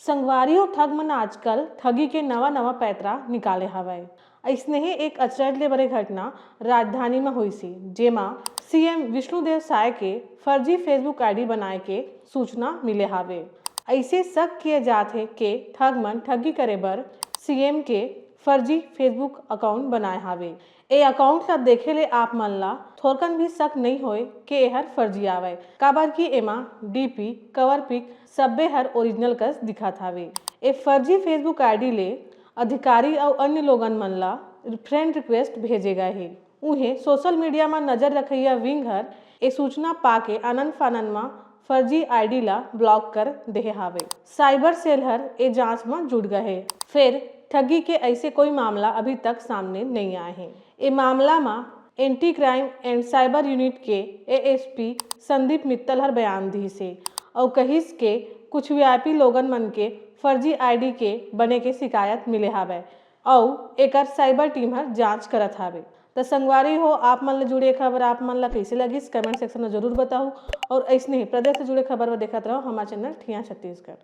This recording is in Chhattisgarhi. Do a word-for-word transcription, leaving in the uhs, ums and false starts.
संगवारी हो, ठग मन आजकल ठगी के नवा नवा पैतरा निकाले हवय। अइसने ही एक अचरज ले भरे घटना राजधानी म होइसी, जेमा सीएम विष्णुदेव साय के फर्जी Facebook आईडी बनाए के सूचना मिले हावे। अइसे शक किए जात हे के ठग मन ठगी करे बर सीएम के फर्जी Facebook अकाउंट बनाए हावे। ए अकाउंट ला देखे ले आप मन ला थोरकन भी शक नइ होय के एहर फर्जी आवय, काबर कि एमा डीपी, कवर पिक सब्बे हर ओरिजिनल कस दिखत हावे। ए फर्जी Facebook आईडी ले अधिकारी अउ अन्य लोगन मन ला फ्रेंड रिक्वेस्ट भेजे गए हे। उहें सोशल मीडिया म नजर रखइया विंग हर ए सूचना पाके आनंद फानंद म फर्जी आईडी ला ब्लॉक कर देहे हावे। साइबर सेल हर ए जांच म जुट गए हे, फेर ठगी के ऐसे कोई मामला अभी तक सामने नइ आए हे। ए मामला म anti crime and cyber unit के एएसपी संदीप मित्तल हर बयान दिस हे अउ कहिस के कुछ वीआईपी लोगन मन के फर्जी आईडी के बने के शिकायत मिले हावय अउ एकर साइबर टीम हर जांच करत हावे। त संगवारी हो, आप मन ले जुड़े खबर आप मन ला कइसे लगिस, कमेंट सेक्शन में जरूर बताहू। और ऐसने ही प्रदेश से जुड़े खबर बर देखत रहो हमारे चैनल ठिया छत्तीसगढ़।